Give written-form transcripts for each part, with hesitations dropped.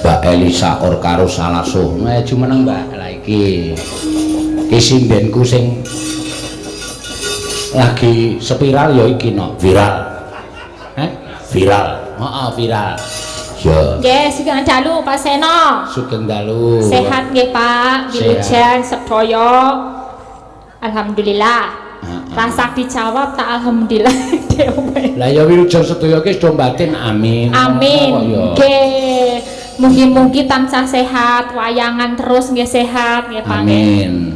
Mbak Elisa Orkaro Salaso. Nah, jumeneng Mbak. Lah iki. Iki sindenku sing lagi spiral ya iki no. Viral. Heh? Viral. Heeh, viral. Ya. Nggih, sugeng dalu Pak Seno. Sugeng dalu. Sehat nggih Pak, wilujeng sedaya. Alhamdulillah. Heeh. Rasa dijawab tak alhamdulillah dhewe. Lah ya wilujeng sedaya ki wis batin amin. Amin. Kok ya. Nggih. Mugi-mugi tansah sehat, wayangan terus nggih sehat nggih Pak. Amin.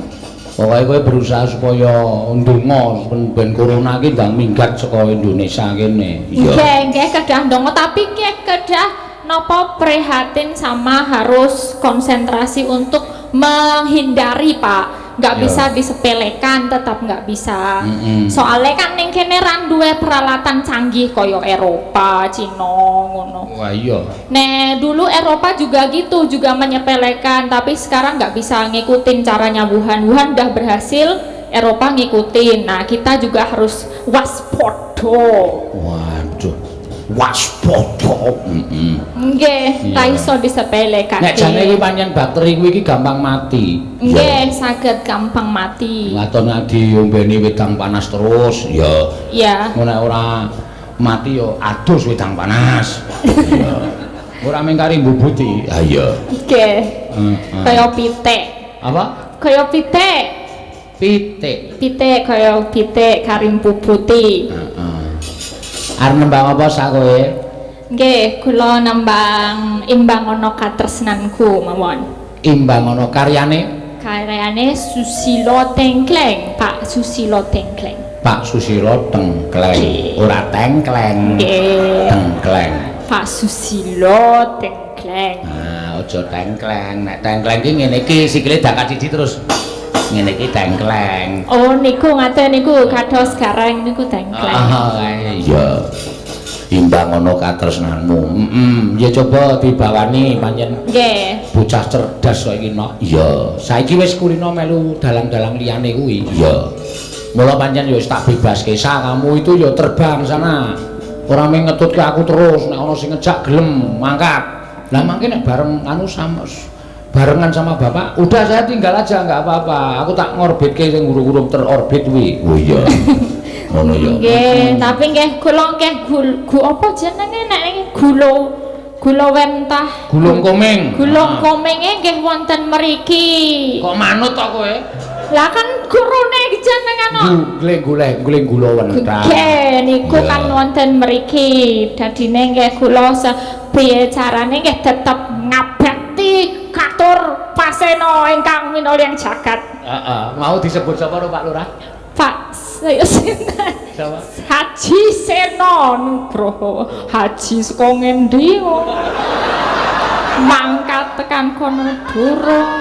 Pokoke kowe berusaha supaya ndonga ben corona ki ndang minggat saka Indonesia kene. Nggih, nggih kedah ndonga tapi nggih kedah napa prihatin sama harus konsentrasi untuk menghindari Pak. Nggak bisa disepelekan, tetap nggak bisa. Soalnya kan ning kene ra duwe peralatan canggih kaya Eropa, Cina ngono. Wah iya. Nih dulu Eropa juga gitu, juga menyepelekan, tapi sekarang nggak bisa ngikutin caranya Wuhan. Wuhan udah berhasil, Eropa ngikutin. Nah kita juga harus waspada. Waduh. Waspada. Heeh. Nggih, ra iso disepelekake. Nek jane kuwi pancen bakteri kuwi iki gampang mati. Nggih, saged gampang mati. Waton diombeni wedang panas terus, ya. Iya. Nek ora mati ya adus wedang panas. Iya. Ora mung kari mbubuti. Ha iya. Nggih. Heeh. Kaya pitik. Apa? Kaya pitik. Pitik. Pitik kaya pitik kari mbubuti. Heeh. Arep nembang apa sak kowe? Nggih, kula nembang Imbang Ana Katresnanku mawon. Imbang ana karyane Karyane Susilo Tengkleng, Pak Susilo Tengkleng. Pak Susilo Tengkleng. Nggih. Ora tengkleng. Nggih. Tengkleng. Pak Susilo Tengkleng. Nah, aja tengkleng. Nek tengkleng ki ngene iki sikile dakat siji terus ngene iki tengkleng. Oh niku ngaten niku kados gareng niku tengkleng. Ah, iya. Imbang ana katresnanmu. Heeh, ya coba dibawani pancen Nggih. bocah cerdas kok iki nok. Iya, saiki wis kulino melu dalang-dalang liyane kuwi. Iya. Mula pancen ya wis tak bebaske sa kamu itu ya terbang sana. Ora mung ngetutke aku terus, nek ana sing ngejak gelem mangkat. Lah mangke nek bareng anu sama barengan sama bapak, udah saya tinggal aja nggak apa-apa. Aku tak ngorbitke sing urung-urung terorbit kuwi. Oh iya. Ngono ya. Nggih, tapi nggih kula nggih gu apa jenenge nek iki gula gula wentah. Gulung komeng. Gulung komenge nggih wonten mriki. Kok manut to kowe? Lah kan gurune jenengan kok. Goleng goleng goleng gula wentah. Nggih, niku Iya. kan wonten mriki. Dadine nggih kula piye carane nggih tetep ngabekti katur pasena ingkang minulya jagat. Heeh, mau disebut sapa lho Pak Lurah? Pak sinten? Sapa? Haji Seno Nugroho. Haji saka ngendi kok? Mangkat tekan kono durung.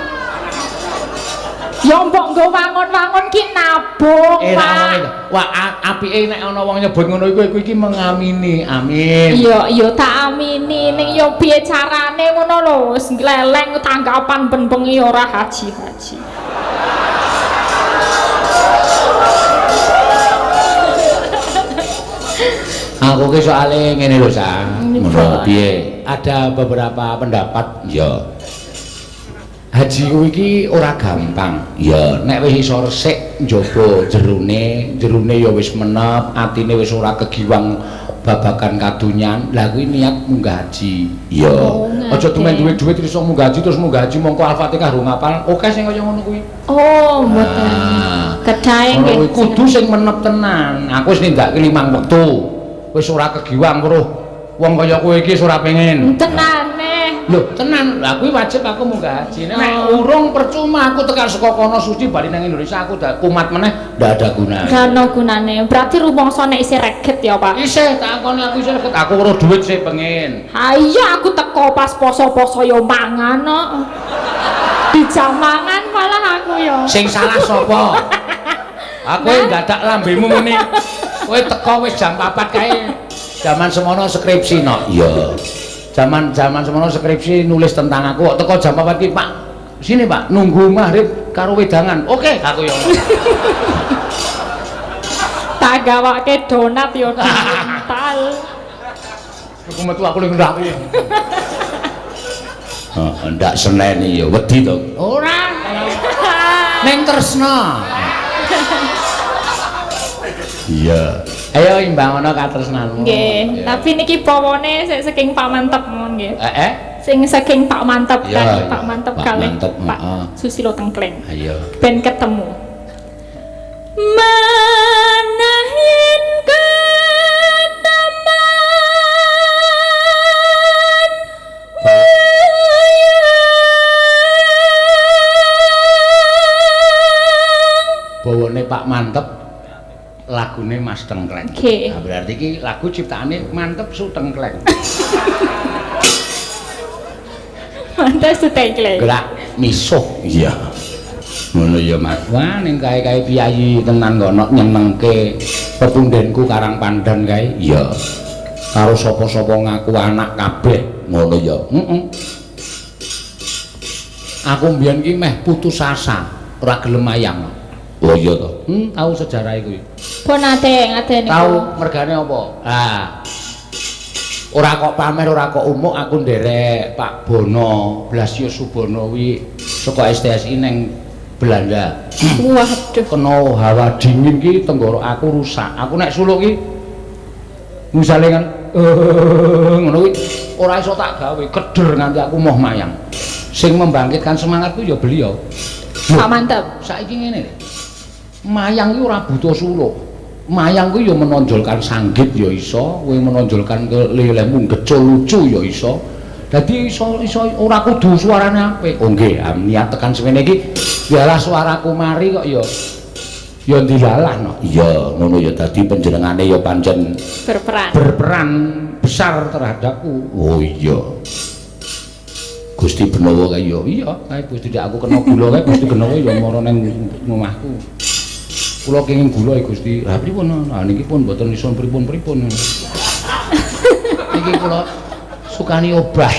Ya mbok nggo wangun-wangun ki nabung, Ra Pak. ngomong. Wah, apike nek ana wong nyebut ngono iku iku iki mengamini. Amin. Iya, iya tak amini ning ya piye carane ngono lho, wis ngleleng tanggapan ben bengi ora haji-haji. Aku ki soalé ngene lho, Sang. Ngono, piye? Ada beberapa pendapat, ya. Haji kuwi iki ora gampang. Ya, nek wis iso resik njaba jerone, jerone ya wis menep, atine wis ora kegiwang babagan kadonyan. Lah kuwi niat munggah haji. Ya. Oh, Aja tumen ngerti. duwe duit terus iso munggah haji terus munggah haji mongko Al-Fatihah rung ngapal. Oke sing kaya ngono kuwi. Oh, mboten. Ah. Kedahe Ngono nggih. kuwi kudu sing menep tenan. Aku wis nindakake 5 wektu. Wis ora kegiwang weruh wong kaya kowe iki wis ora pengen. Tenane. Lho, tenan. Lah kuwi wajib aku munggah haji. Nek Oh. urung percuma aku tekan saka kono suci bali nang Indonesia aku dak kumat meneh ndak ada gunane. Gak ono gunane. Berarti rumangsa nek isih reget ya, Pak. Isih tak akoni aku isih reget. Aku weruh duit sih pengen. Ha iya aku teko pas poso-poso ya mangan kok. Dijak mangan malah aku ya. Sing salah sapa? Aku ndadak lambemu muni. Kowe teko wis jam 4 kae. Jaman semono skripsi no. Iya. Jaman semono skripsi nulis tentang aku kok teko jam 4 ki, Pak. Sini, Pak, nunggu maghrib karo wedangan. Oke, aku yo. Tak gawake donat ya diuntal. Aku metu aku ning ndaku. Heeh, ndak seneni ya wedi to. Ora. Ning tresna. Iya. Ayo imbang ana katresnanmu. Nggih, tapi niki pawane sing saking Pak Mantep mawon nggih. Eh. Sing saking Pak Mantep Iya, kan iya. Pak Mantep Pak kalih Mantep, Pak heeh. Susilo Tengkleng. Ayo. Ben ketemu. Manahin keteman wayang. Bawane Pak Mantep lagune Mas Tengkleng. Oke. Nah, berarti iki lagu ciptaane Mantep Su Tengkleng. Mantep Su Tengkleng. Gerak misuh. Iya. Ngono ya Mas. Wah ning kae-kae piyayi tenan kono nyenengke pepundenku Karang Pandan kae. Iya. Karo sapa-sapa ngaku anak kabeh. Ngono ya. Heeh. Aku mbiyen ki meh putus asa, ora gelem mayang. Oh iya to. Tahu sejarah iku. Pun nate ngaten niku. Tahu mergane apa? Ah. Ora kok pamer, ora kok umuk aku nderek Pak Bono, Blasius Subono kuwi saka STSI neng Belanda. Waduh. Kena hawa dingin ki tenggorok aku rusak. Aku nek suluk ki misale kan ngono kuwi ora iso tak gawe, keder nganti aku moh mayang. Sing membangkitkan semangatku ya beliau. Pak Mantep. Saiki ngene lho. Mayang ki ora butuh suluk. Mayang kuwi ya menonjolkan sanggit ya iso, kowe menonjolkan kelelehmu gecul lucu ya iso. Dadi iso iso ora kudu suarane apik. Oh nggih, niat tekan semene iki bialah suaraku mari kok ya ya ndilalah no. Iya, ngono ya dadi panjenengane ya pancen berperan. Berperan besar terhadapku. Oh iya. Gusti Benowo kae ya iya, kae Gusti ndak aku kena gula kae Gusti Benowo ya mara nang omahku. Kula kenging gula Gusti. Lah pripun? Lah niki pun mboten iso pripun-pripun. Niki kula sukani obat.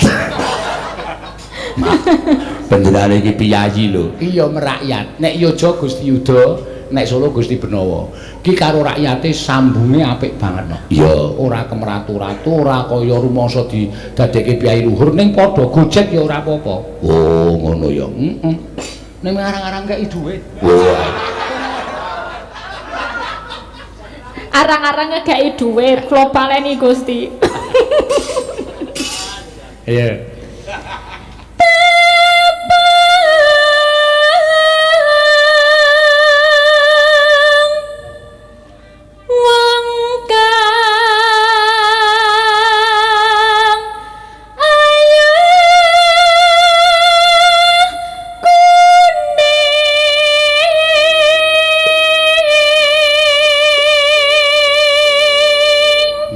Panjenengane iki piyayi lho. Iya merakyat. Nek Yojo Gusti Yuda, nek Solo Gusti Benowo. Ki karo rakyate sambunge apik banget no. Iya, ora kemeratu-ratu, ora kaya rumangsa didadekke piyayi luhur ning padha gojek ya ora apa-apa. Oh, ngono ya. Heeh. Ning arang-arang kei dhuwit. Oh. Arang-arang ngekei dhuwit, kula baleni Gusti. Iya. Wong kang ayu kuning.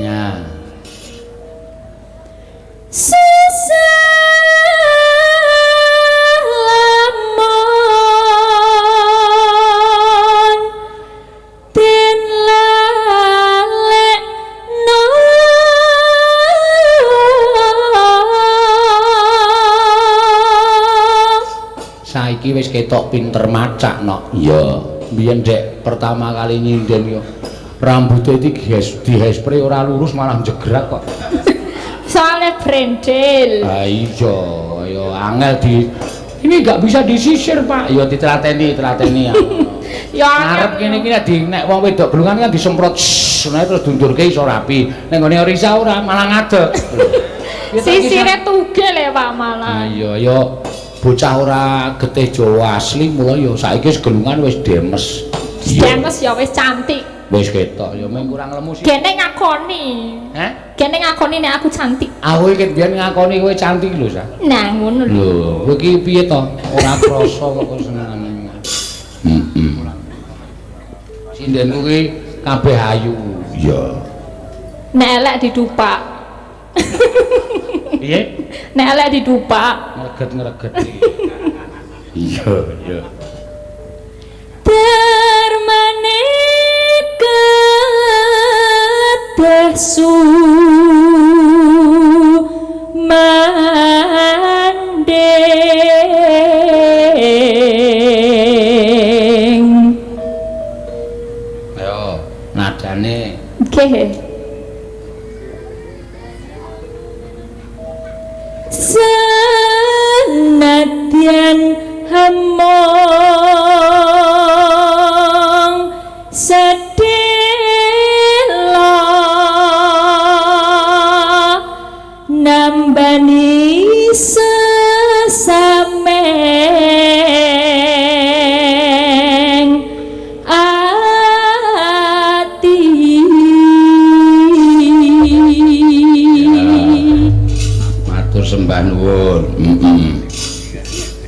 Ya. Susah lamun den lalekno. Saiki wis ketok pinter macak no. Iya. Biyen dek pertama kali nyinden yo rambute iki dihespre ora lurus malah jegrak kok. Soalnya brendel. Ah iya, ya angel di ini nggak bisa disisir, Pak. Ya ditelateni, telateni ya. Ya ngarep kene iki nek di nek wong wedok gelungan kan disemprot ngono terus dundurke iso rapi. Nek nggone Risa ora malah ngadeg. Sisire tugel ya Pak malah. Ah iya ya bocah ora getih Jawa asli mula ya saiki wis gelungan wis demes. Demes ya wis cantik. Wis ketok ya mung kurang lemu sih. Gene ngakoni. Hah? Gene ngakoni nek aku cantik. Aku iki biyen ngakoni kowe cantik lho, Sa. Nah, ngono lho. Lho, kowe iki piye to? Ora krasa kok senengane. Heeh. Sindenku ki kabeh ayu. Iya. Nek elek didupak. Piye? Nek elek didupak. Ngreget-ngreget iki. Iya, iya. Dermane kedah sumanding. Ayo, nadane. Nggih. Senadyan hemong sedela nambani sesameng ati. Matur sembah nuwun. Heeh.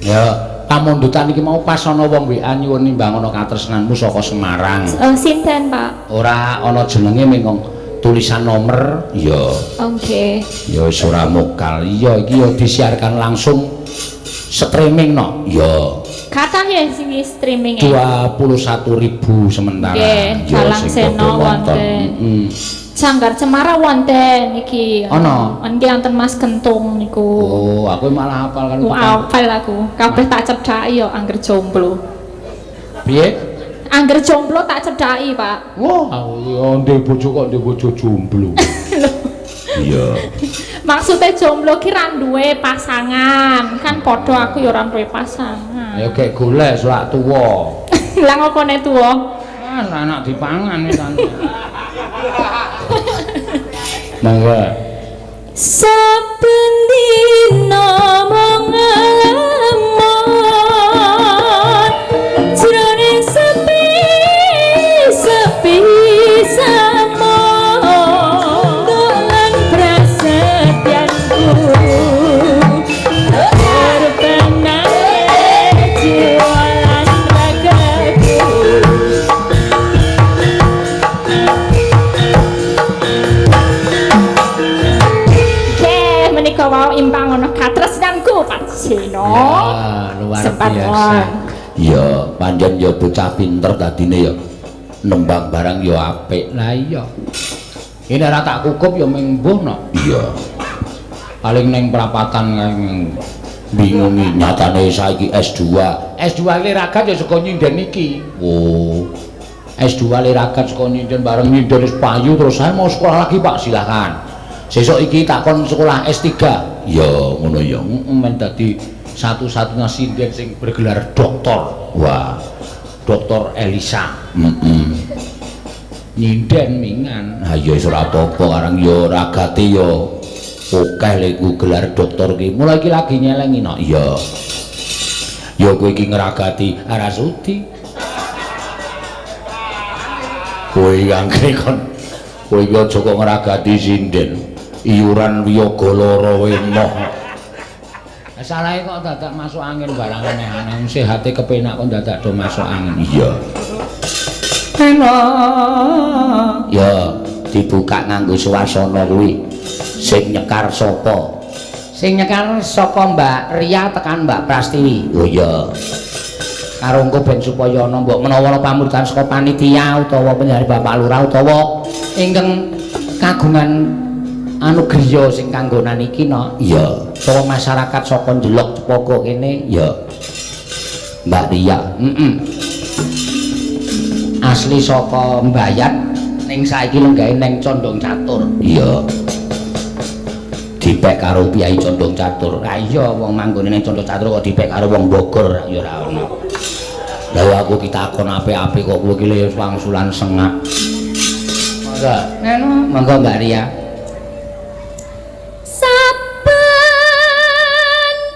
Ya, pamundutan iki mau pas ana wong WA nyuwun nimbang ana katresnanmu saka Semarang. Sinten, Pak? Ora ana jenenge, mung tulisan nomor. Iya. Oke. Ya wis ora mokal. Iya, iki ya disiarkan langsung streaming no. Iya. Kathah ya sing streaming e. 21.000 sementara. Nggih, Ya, Dalang sing padha Seno nonton. wonten. Heeh. Sanggar Cemara wonten iki. Ana? Nggih, wonten Mas Kentung niku. Oh, aku malah hafal kan. Wah, hafal aku. Kabeh tak cedhaki yo angger jomblo. Piye? Angger jomblo tak cedhaki, Pak. Wah, aku yo ndek bojo kok ndek bojo jomblo. Iya. Maksudnya jomblo ki ra duwe pasangan. Kan padha aku yo ora duwe pasangan. Ya gek golek selak tuwa. Lah, ngopo nek tuwa? Ah, anak dipangan wis. Mangga. Saben dina mung ngelamun jroning sepi sepi samon lan prasetyanku terbenang jiwa lan ragaku. Oke, menika wau imbang ana katresnanku, Pak Seno. Ya, luar Sempat biasa. wong. Ya, pancen ya bocah pinter dadine ya nembang barang ya apik. Lah iya. Ini ora tak kukup ya mung mbuh no. Iya. Paling ning prapatan kae bingungi nyatane saiki S2. S2 le ragat ya saka nyinden iki. Oh. S2 le ragat saka nyinden, bareng nyinden wis payu terus saya mau sekolah lagi, Pak, silakan. Sesuk iki takon sekolah S3. Ya ngono ya. Heeh, men dadi satu-satunya sinden sing bergelar doktor. Wah. Doktor Elisa. Heeh. Nyinden mingan. Ha ya wis ora apa-apa, karang ya ragate ya akeh lek ku gelar doktor ki. Mulai iki lagi nyelengi no. Iya. Ya kowe iki ngragati ora sudi. Kowe iki anggere kon kowe iki aja kok ngragati sinden. Iuran wiyaga lara wae emoh. Salahe kok dadak masuk angin barang aneh-aneh. Sehate kepenak kok dadak do masuk angin. Iya. Enak. Ya dibuka nganggo suasana kuwi. Sing nyekar sapa? Sing nyekar saka Mbak Ria tekan Mbak Prastiwi. Oh iya. Karo engko ben supaya ana mbok menawa ana pamuritan saka panitia utawa penjari Bapak Lurah utawa ingkang kagungan anu griya sing kanggonan iki no. Iya. Utawa masyarakat saka Njelok Cepogo kene. Iya. Mbak Ria. Heeh. Asli saka Mbayat ning saiki lenggahe neng Condong Catur. Iya. Dipek karo Piyai Condong Catur. Lah iya, wong manggone ning Condong Catur kok dipek karo wong Bogor ya ora ono. Lah aku ki takon apik-apik kok kowe iki le wangsulan sengak. Monggo. Ngono, monggo Mbak Ria. Saben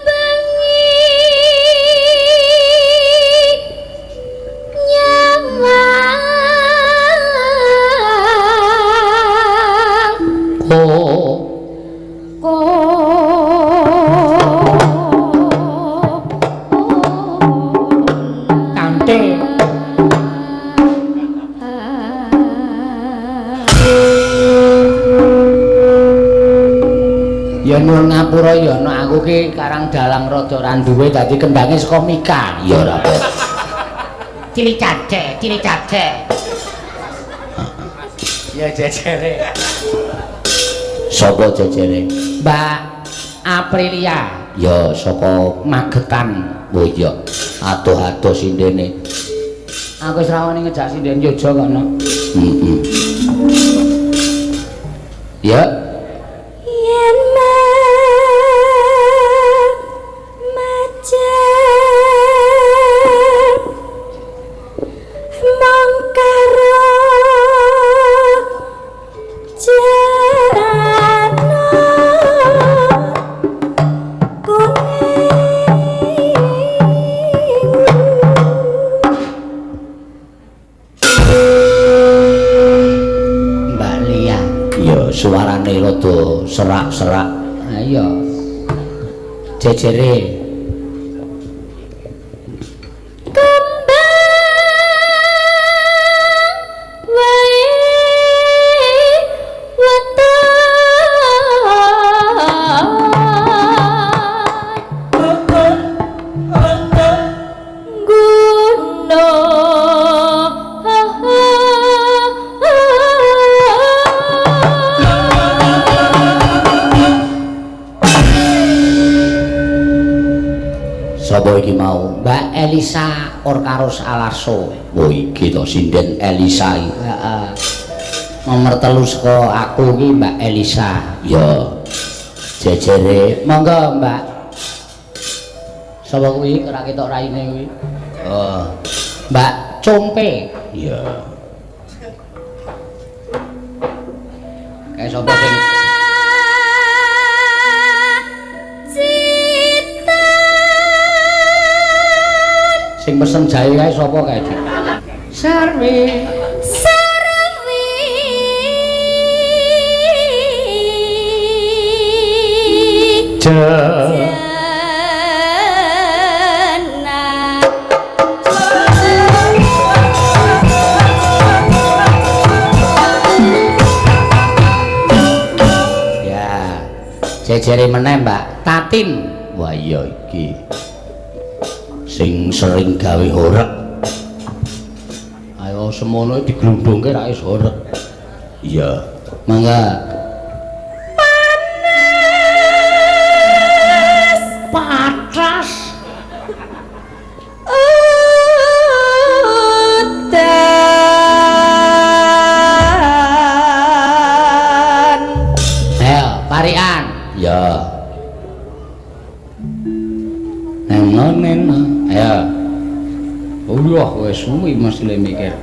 bengi nyawang Oh. ko Kante. Ya nuwun ngapura ya nek aku ki karang dalang rada ra duwe dadi kendange saka Mika. Ya ora apa. Cilik cace, cilik cace. Ya jejere. Sapa jejere? Mbak Aprilia. Ya saka Magetan. Oh iya. Adoh-adoh sindene. Aku wis rawani ngejak sinden Yogya kono. Heeh. Ya. Yen maca serak. Ayo. Jejere. Kembang wae weton guna. Sapa iki mau? Mbak Elisa Orkaros Alaso. Oh iki to sinden Elisa iki. Heeh. Nomor 3 saka aku iki Mbak Elisa. Ya. Jejere. Monggo, Mbak. Sapa kuwi ora ketok raine kuwi? Oh. Mbak Compe. Iya. Kae sapa sing sing pesen jahe kae sapa kae, Dik? Sarwi. Sarwi. Je. Ya. Jejere meneh, Mbak Tatin. Wah iya iki. Sing sering gawe horeg. Ayo semono diglundungke ra iso horeg. Iya. Mangga. Panas. Patas. Udan. Ayo, parikan. Ya. Neng neng. Ayo. Allah wis suwi mesti mikir.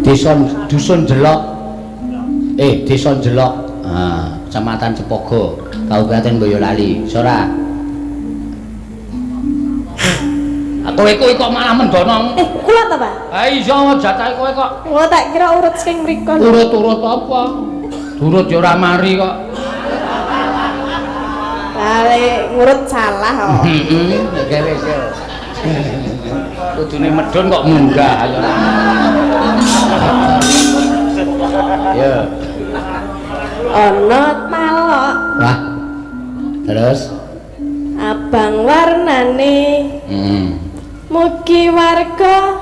Desa Dusun Jelok. Desa Jelok. Ah, Kecamatan Cepogo, Kabupaten Boyolali. Sora. Kowe kuwi kok malah mendono. Kula ta, Pak? Ha iya, jatahe kowe kok. Kula tak kira urut sing mriko. Urut-urut apa? Urut ya ora mari kok. Lale ngurut salah kok. Heeh, wis yo. Kudune medhun kok munggah ayo. Ya. Ana talok. Wah. Terus abang warnane. Heeh. Mugi warga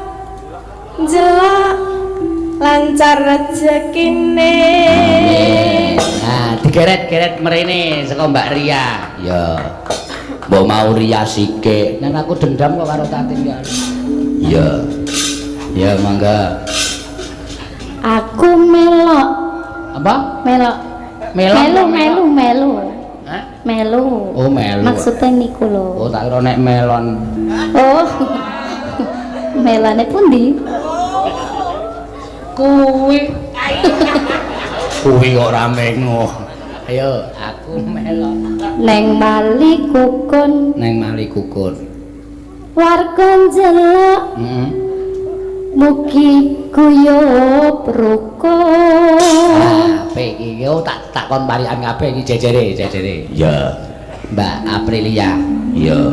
njelok lancar rezekine. Nah, digeret-geret mrene saka Mbak Ria. Ya. Mbok mau Ria sike. Nek aku dendam kok karo Tatin ya. Iya. Ya mangga. Aku melok. Apa? Melok. Melok. Melu melu. Hah? Melu. Oh, melu. Maksudnya niku lho. Oh, tak kira nek melon. Oh. Melane pundi? Kuwi. Kuwi kok ora mengo. Ayo, aku melok. Neng mali kukun. Neng mali kukun. Warga njelok. Heeh. Mugi guyub rukun. Ah, apik iki. Oh, tak takon parikan kabeh iki jejere, jejere. Iya. Mbak Aprilia. Iya.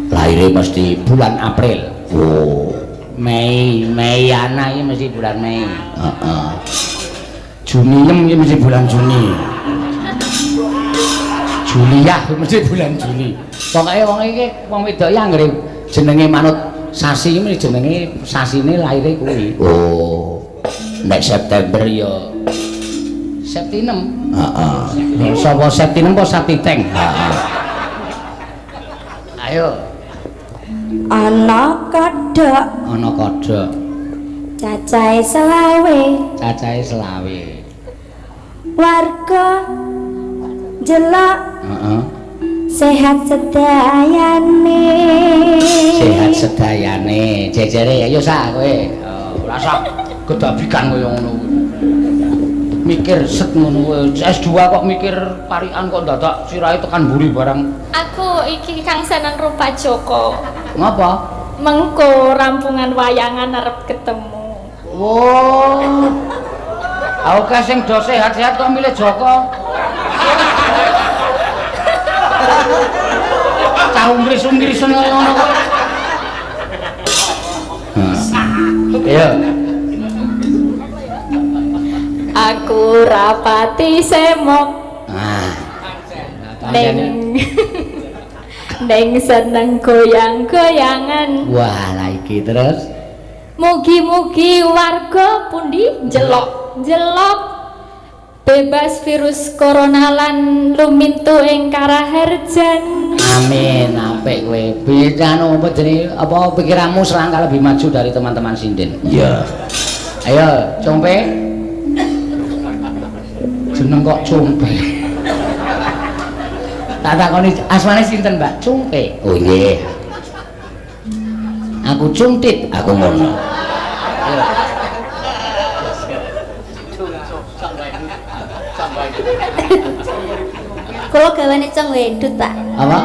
Lahire mesti bulan April. Oh. Mei, Mei ana iki mesti bulan Mei. Heeh. Juni iki mesti bulan Juni. Juliah mesti bulan Juni. Pokoke wong iki wong wedok iki anggere jenenge manut sasi iki mesti jenenge sasine lahire kuwi. Oh. Nek September ya Septinem. Heeh. Sapa Septinem apa Saptiteng? Heeh. Ayo. Ana kodhok. Ana kodhok. Cacahe selawe. Cacahe selawe. Warga njelok. Heeh. Sehat sedayane. Sehat sedayane. Jejere ayo sak kowe. Ora usah gedabikan kaya ngono kuwi. Mikir set ngono kowe. S2 kok mikir parikan kok dadak sirahe tekan mburi barang. Aku iki Kang Sanan Rupa Joko. Ngapa? Mengko rampungan wayangan arep ketemu. Oh. Aku kae sing do sehat-sehat kok milih Joko. ungkris-ungkrisen kaya ngono kok. Iya. Aku rapati semok. Ah. Neng neng seneng goyang-goyangan. Wah, lah iki terus. Mugi-mugi warga pundi jelok jelok bebas virus corona lan lumintu ing karaharjan. Amin, apik kowe. Piye anu apa jenenge apa pikiranmu selangkah lebih maju dari teman-teman sinden. Iya. Ayo, Compe. Jeneng kok Compe. Tak takoni asmane sinten, Mbak? Cumpe. Oh nggih. Aku cuntit, aku ngono. Ayo. Kula gawane Cong Wedut, Pak. Apa?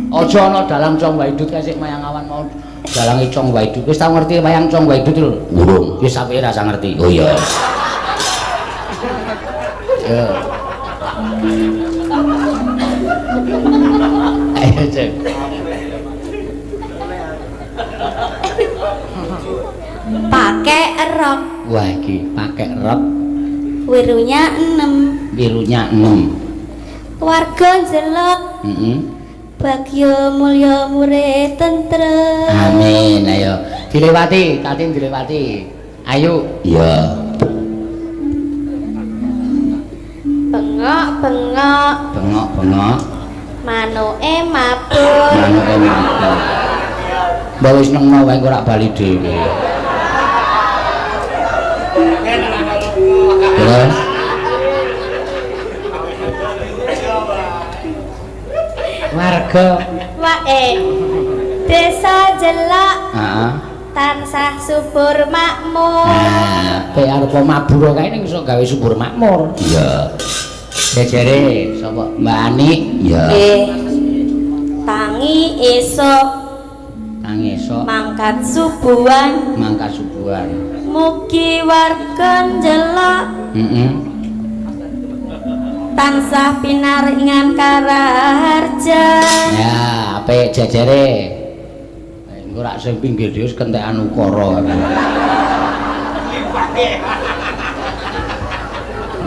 Aja ana dalang Cong Waidut kae sik mayang awan mau dalange Cong Waidut. Wis tau ngerti wayang Cong Waidut lho? Urung. Wis sampe ra usah ngerti. Oh iya. Yo. Ayo, Cek. Pakai rok. Wah, iki pakai rok. Wirunya 6. Wirunya 6. Warga njelok. Heeh. Bagyo mulya murid tentrem. Amin. Ayo dilewati, Tatin dilewati. Ayo. Iya. Bengok-bengok. Bengok-bengok. Manuke mabur. Manuke mabur. Mbok wis nengno wae kok ora bali dhewe. Terus warga wae desa jelok. Heeh. Tansah subur makmur. Nah, pe arep mabur kae ning iso gawe subur makmur. Iya. Jejere sapa Mbak Ani? Iya. Nggih. Tangi esuk. Tangi esuk. Mangkat subuhan. Mangkat subuhan. Mugi warga njelok. Heeh. Tansah pinaringan karaharjan. Ya, apik jejere. Engko rak sing pinggir dhewe kentekan ukara.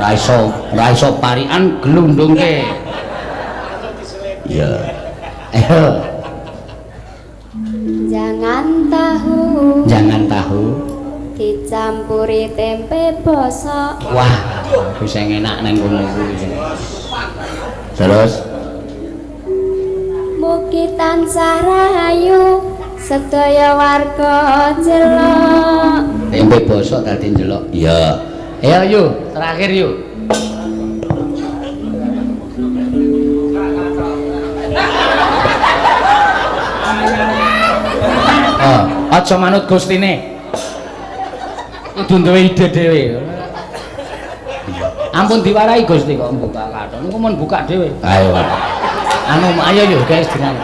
Ra iso parikan glundungke. Iya. Ayo. Jangan tahu. Jangan tahu. Dicampuri tempe bosok. Wah, wis enak nang kono kuwi. Terus mugi tansah rahayu sedaya warga njelok. Tempe bosok dadi njelok. Iya. Ayo yu, terakhir yu. Oh, aja manut gustine. Kudu duwe ide dhewe. Ampun diwarahi Gusti kok buka kathok. Niku mun buka dhewe. Ayo. Anu ayo yo guys dengan.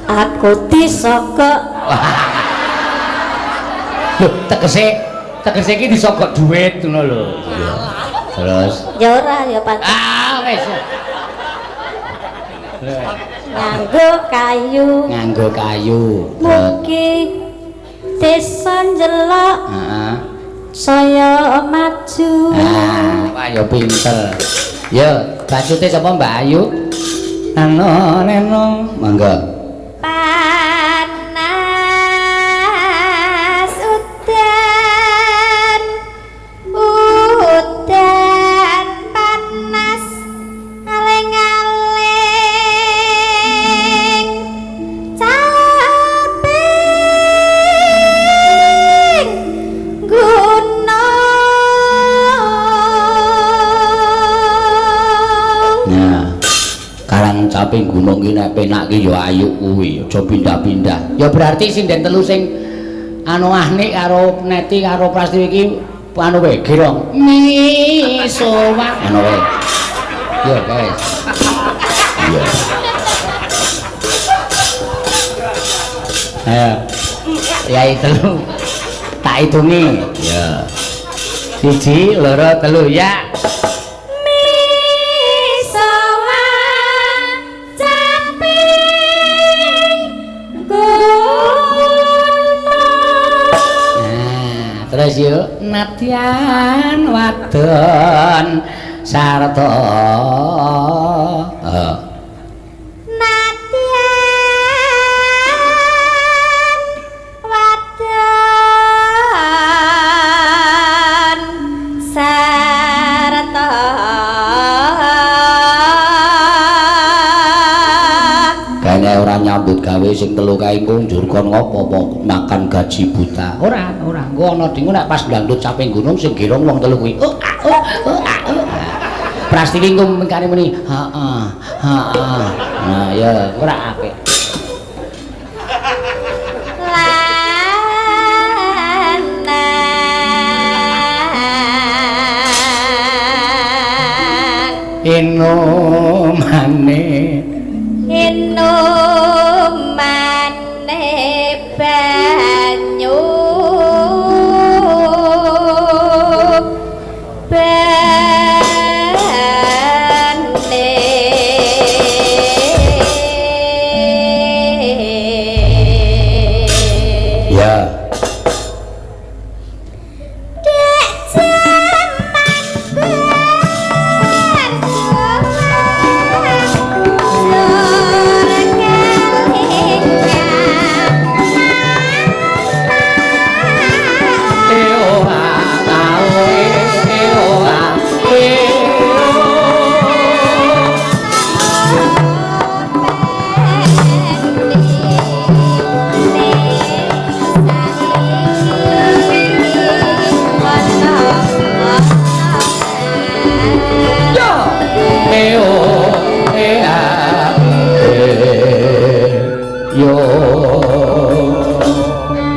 Aku disogok. Lho, tegese iki disogok duit ngono lho. Terus ya ora ya Pak. Ah, wis. Nganggo kayu. Nganggo kayu. Mugi desa njelok. Heeh. Saya maju. Ah, wah ya pinter. Yo, bacute sapa Mbak Ayu? Nano neno, monggo. Panas udan, udan panas aling-aling caping gunung. Nah, karang caping gunung ki nek penak ki ya ayu kuwi, aja pindah-pindah. Ya berarti sinden telu sing anu Ahnik karo Neti karo Prastiwi iki anu wae gerong. Misowa anu wae. Yo guys. Iya. Ayo. Yai telu. Tak hitungi. Ya. 1 2 3 ya. Misowan Terus yuk nadyan wadon sarta. Heeh. Nadyan wadon sarta. Kene ora nyambut gawe sing telu kae engko njur kon ngopo apa makan gaji buta. Ora, ora. Engko ana dingu nek pas ndangdut caping gunung sing girong wong telu kuwi. Oh, ah, oh, oh, ah, oh. Prastiwi engko mengkane muni, heeh, heeh. Nah, ya ora apik. Lanang Inumane inumane banyu bane. Ya. Dek jaman berjuang jur kelingan. Eo a ao e eo a e o. E o e a e yo.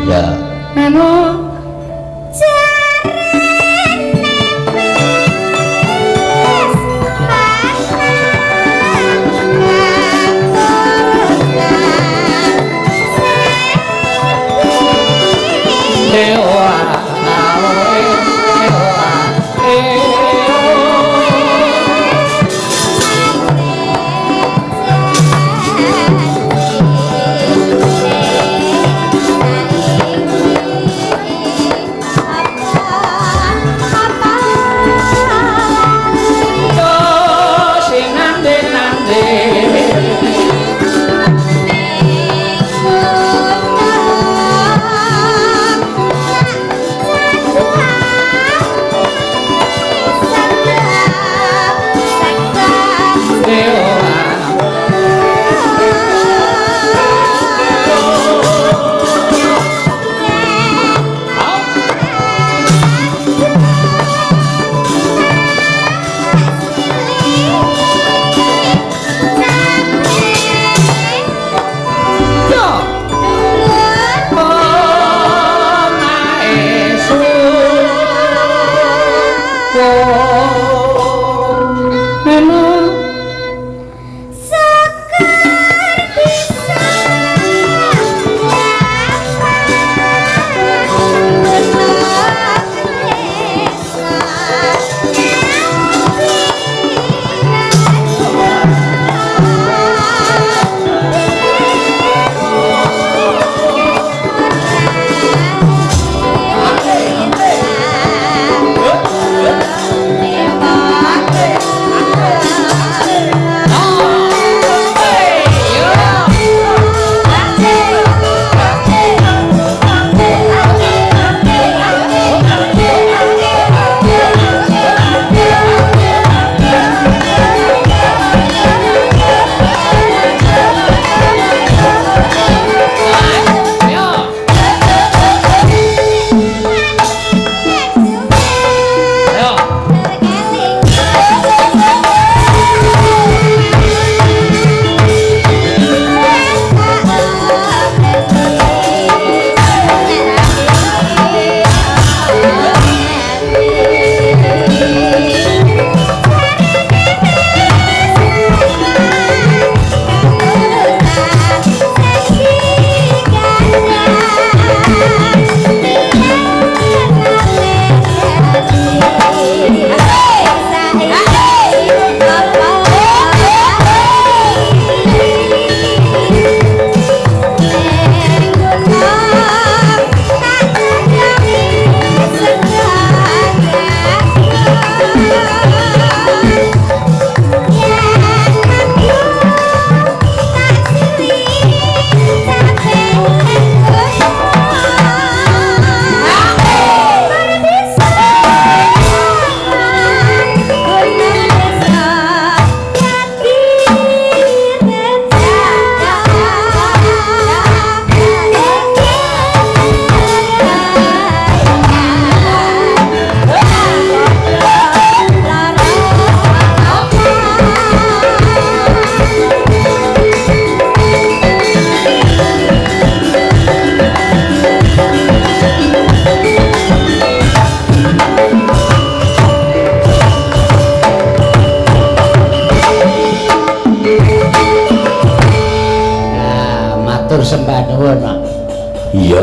Ya. Anu e o a ao e o a e o. Nuwun, Pak. Iya.